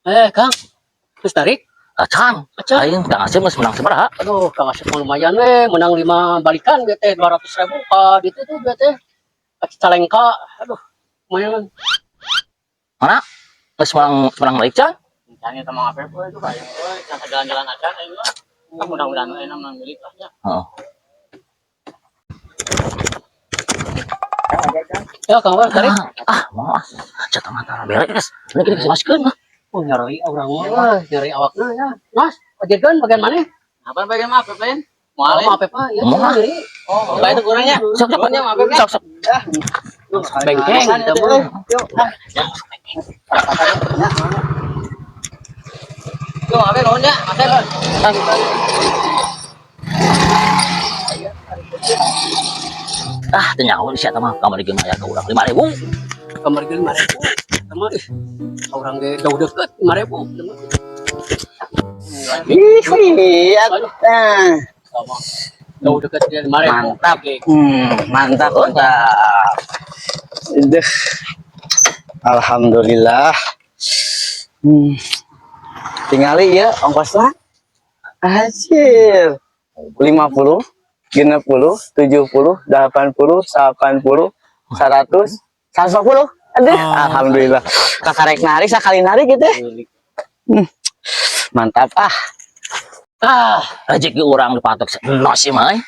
Eh, Kang. Terus tarik. Acan. Acan. Aing Kang Asep geus menang sabaraha? Aduh, Kang Asep mah lumayan we, menang lima balikan dia teh 200 ribu ka ditu tuh dia teh. Ka Cicalengka. Aduh, lumayan. Mana? Geus menang menang balik can? Misalnya sama ngapain euy itu kayak euy can jalan-jalan acan aing mah. Ah, mudah-mudahan euy menang milik lah nya. Heeh. Ya, Kang, weh, tarik. Ah, ah, mau ah. Cat mata beres. Ini kita kasih mah. Oh, nyeri urang mah, nyeri awakna ya. Mas, ojekeun bagian mana? Apa bagian mah apa lain? Mau Moal. apa Pak? Ya, Moal. nyeri. Oh, bae itu kurangnya. Sok sok. Nuhun ya, maaf ya. Sok sok. Bengkeng gitu mah. Yuk. Yo, abe nuhun nya, Asep. Ah, teu nyaho si eta mah kamari ge mah aya ka urang 5000. Kamar ge 5000. Sama ih. Urang ge jauh deket 5000. Ih, lihat. Nah, Sama. Jauh deket ge 5000. Mantap. Mantap, mantap. Duh. Alhamdulillah. Tingali ya ongkosnya. Anjir. 50, 60, 70, 80, 80, 100, 150. Aduh, alhamdulillah. Kakarek narik sakali narik gitu ya. Mantap ah. Ah, Rezeki urang dipatok nos ieu mah. Euy.